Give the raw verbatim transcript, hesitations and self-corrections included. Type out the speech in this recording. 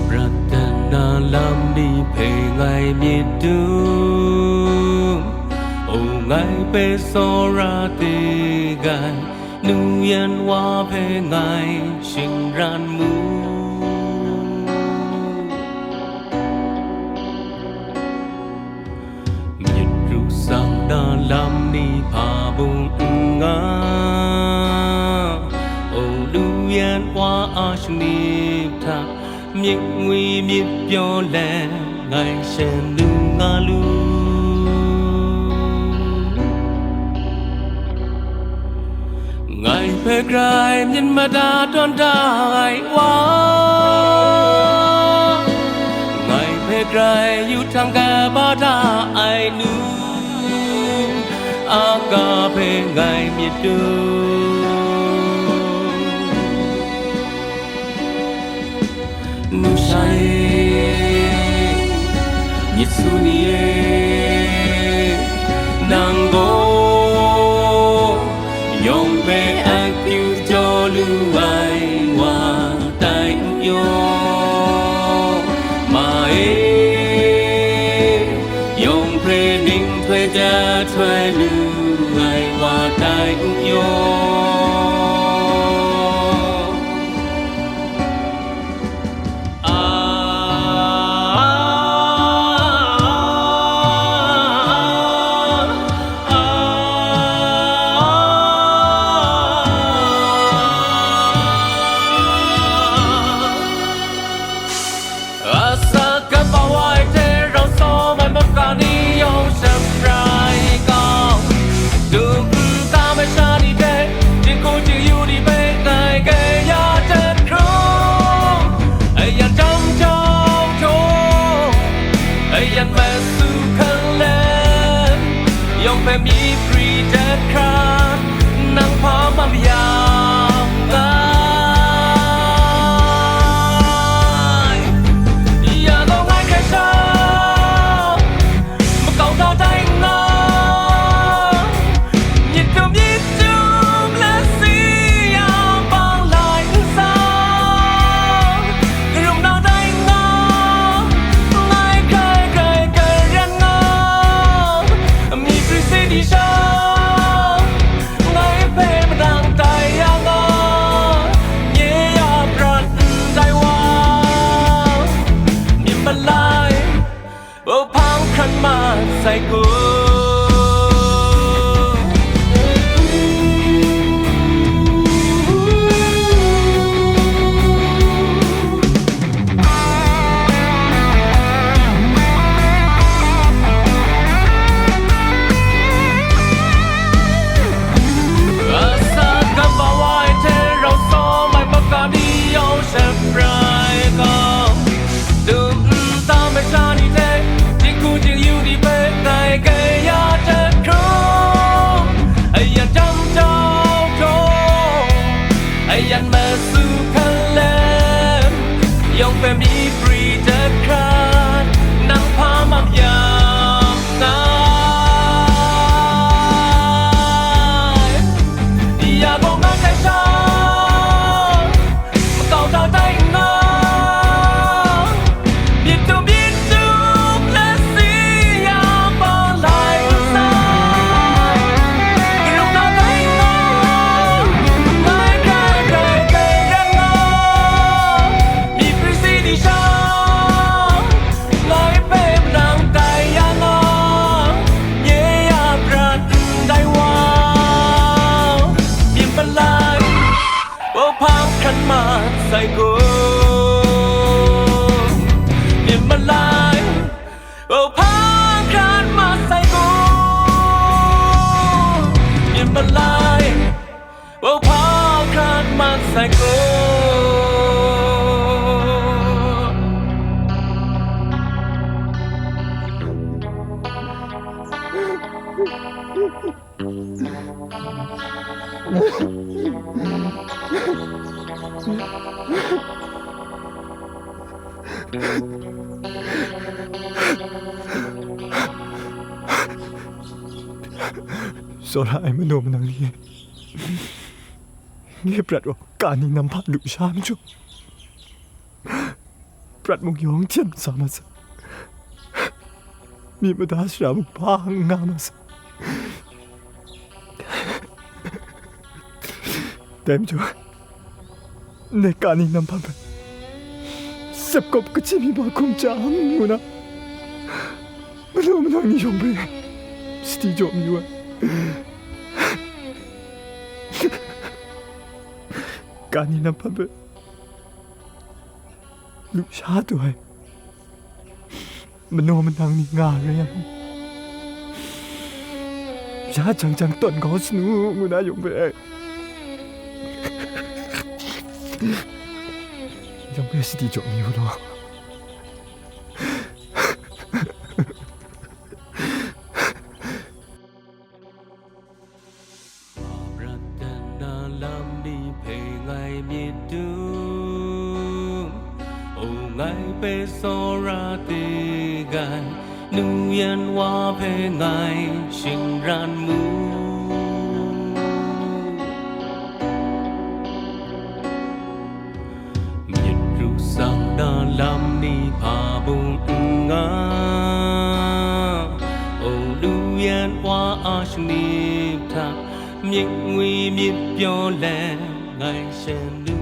Pratana lam ni hpe ngai myit dum, o ngai hpe tsawra dik ai, nu yan wa hpe ngai shingran mu. Myit ru tsang na lam ni hpa bung n nga, o lu yan wa a shanip hta, myit ngwi myit pyaw let ngai shan lu nga lu. Ngai hpe grai myit mada tawn da ai wa, ngai hpe grai yu htang kaba da ai nu, a ga hpe ngai myit dum. Nu sha e, myit su ni e, nang gaw yawng hpe akyu jaw lu ai wa tai n yaw, ma e, yawng hpe ning htoi jahtroi lu ai wa tai n yaw. Asak kaba wa ai hte rau sawm ai maka ni yawng shabrai kau, dum nta masha ni hte, jinghku jingyu ni hpe ngai kaya jahkrum, ayan jang jang htaw, ayan masu hkan let, yawng hpe myit pri jahkra, nang hpa mam yang ai. Ya gaw ngai hkrai sha, makau hta tai n nga, myit dum myit dum lasi yang bang lai n sa, karum nang tai n nga, ngai hkrai hkrai karan nga, myit pri si di sha, ngai hpe madang tai yang a, nye a prat ndai wa, myit malai, o hpang hkran ma sai kun. Asak kaba wa ai hte rau sawm ai maka ni yawng shabrai kau, dum nta masha ni hte, jinghku jingyu ni hpe ngai Tsawra ai manu manang ni, nye prat wa kani nam hpa lu sha majaw, prat mung yawng hten sa ma sa, myi mada sara mung hpa n nga ma sa. Dai majaw, ndai kani nam hpa hpe sepkawp kachyi mi ba hkum chyam ngu na, manu manang ni yawng hpe sadi jaw mayu ai. Kani nam hpa hpe lu sha tu ai manu manang ni nga rai ai. Ya jang jang tawn kau sanu ngu na yawng hpe, yawng hpe sadi jaw mayu law. Pratana lam ni hpe ngai myit dum, o ngai hpe tsawra te gai, nu yan wa hpe ngai shingran mu. Myit ru tsang na lam ni hpa bung n nga, o lu yan wa a shanip hta, myit ngwi myit pyaw let ngai shan lu